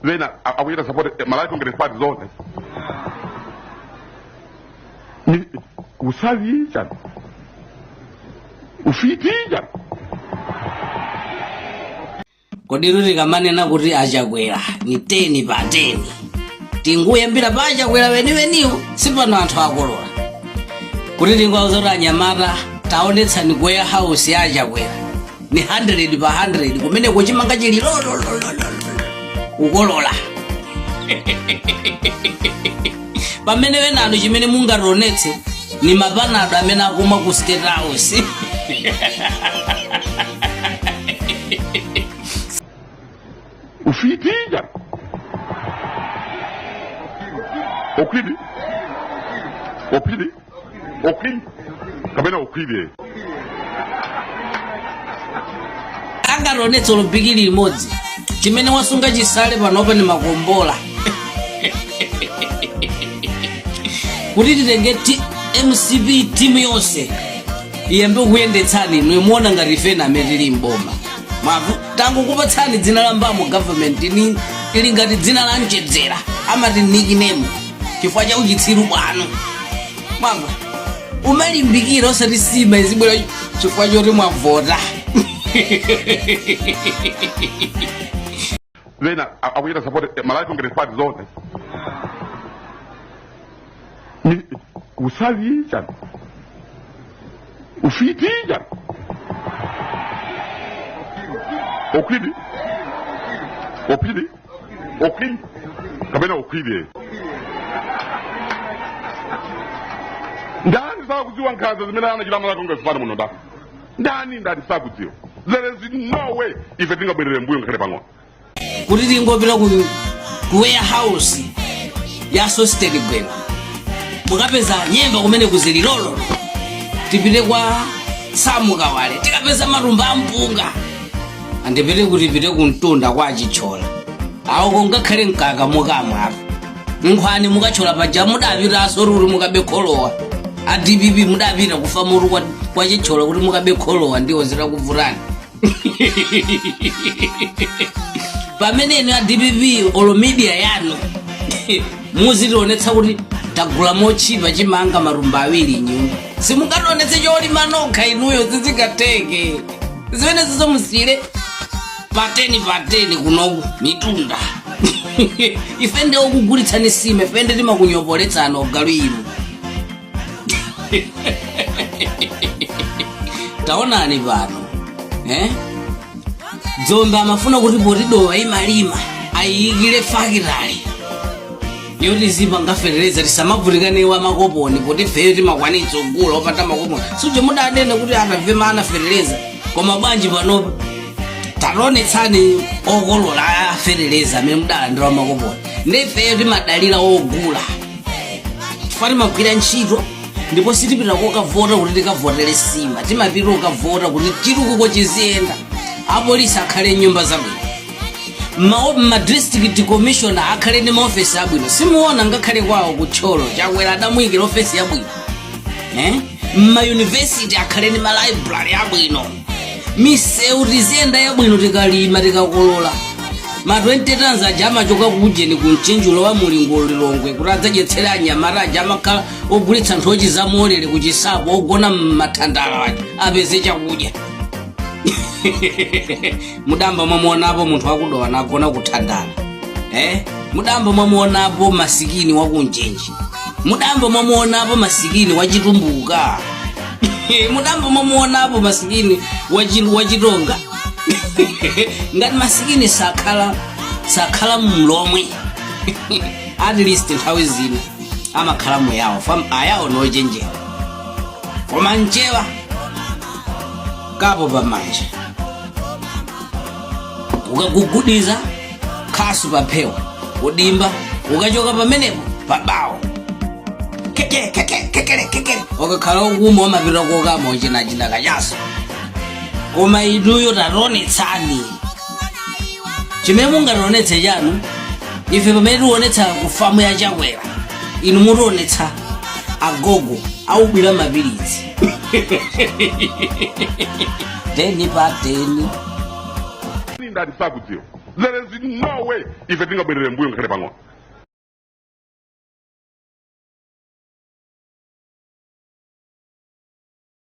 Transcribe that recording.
Ena akuchita support Malawi Congress Party zoona? Ni usavi chani, ufiti chani? Kodi tikamanena kuti aChakwera ni 10 pa 10, tinguyambira pa aChakwera weniweniwo? Sipano anthu akolola kuti tingwauza kuti anyamata, taonetsani ku warehouse ya aChakwera, ni 100 pa 100, kumene kuchimanga chili lololololo kukolola, pamene wenanu chimene mungationetse ni mapanado amene akumwa ku State House. Ufiti chani, okhwidi okhwidi okhwidi kapena okhwidi? Angationetse lupikili limodzi? Chimene wasunga Chisale panopa ni makombola. Kuti titenge MCP timu yonse iyambe kuyendetsani inu, muona ngati ifena amene tili mboma mwavu tangokupatsani dzina la mbamo government ni ili ngati dzina la mchedzera, amati nickname, chifukwa cha uchitsiru bwanu. Mwamva, umalimbikira osati sima izibwera chifukwa choti mwavota. Ena akuchita support Malawi Congress Party zoona? Ni usavi chani, ufiti chani, okhwidi okhwidi okhwidi kapena okhwidi? Ndani sakudziwa nkhanza zimene anachita Malawi Congress Party muno? Ndani, ndani, ndani sakudziwa? There is no way ife tingabwerere mbuyo ngakhale pang'ono. Kuti tingopita ku warehouse ya Sosten Gwengwe, mukapeza nyemba kumene kuzili lolo. Tipite kwa Samu Kawale, tikapeza matumba ampunga. Andipite kuti pite kumtunda kwa Chithyola awo, ngakhale mkaka mukamwa apa, nkhwani mukachola. Paja mudapitanso ruri mukabe kholowa a DPP, mudapita kufa mutu kwa Chithyola kuti mukabe kholowa, ndiwo zitakuvutani. Pamene inu a DPP, olo media yanu muzitionetsa kuti tagula motchipa chimanga matumba 2 nyumba, simungationetse cholima nokha inuyo, sizingatheke zimene zizo. Musiyire pa 10 pa 10 kunoku mitunda. Ife ndi okugulitsani sima, ife ndi timakunyopoletsani ogalu inu. Taonani pano, eh? Dzombe amafuna kuti poti Dowa imalima ayiyikire fakitale yoti zipanga fetereza, tisamavutikane wa makoponi, poti ifeyo timakwanitsa kugula opanda makoponi. Suja mudanena kuti atamve mana fetereza? Koma bwanji panopa? Tationetsani okolola a fetereza amene mudalandira makoponi. Ndi ifeyo timadalira ogula chifukwa timagwira ntchito, ndipo sitipita kokavota kuti tikavotere sima. Timapita kokavota kuti chitukuko chiziyenda, apolisi akhale nyumba zabwino, ma district commissioner akhale ndi maofesi abwino. Simuona ngakhale kwawo kuThyolo Chakwera adamuyikira ofesi yabwino, eh? Mmayunivesiti akhale ndi malibrary abwino, misewu tiziyenda yabwino, tikalima tikakolola ma 20 tons aja amachoka kujeni kumchinjulo wa mulingo Lilongwe kuti adzadyetsere anyamata aja amakhala ogulitsa nthochi za molere kuchisapo, ogona mmathandala aja, apeze chakudya. Mudamba mwamuonapo munthu wakuDowa nagona kuthandala, eh? Mudamba mwamuonapo masikini wakuMchinji? Mudamba mwamuonapo masikini wachitumbuka? Mudamba mwamuonapo masikini wachitonga? Ngati masikini sakhala mlomwe, at least nthawi zina amakhala muyawo fam ayawo nochenjera, koma mchewa kapo pamanja ukagugudiza khasu paphewa kudimba, ukachoka pamenepo pabawo keke keke kekele kekele, ukakhala ukuma umapita kokama uchinachina kachaso. Koma inuyo tationetsani chimene mungationetse chanu. Ife pamene tionetsa kufamu ya Chakwera, inu mutionetsa agogo aubwira mapilitsi. 10 pa 10. Ndani sakudziwa? There is no way ife tingabwerere mbuyo ngakhale pang'ono.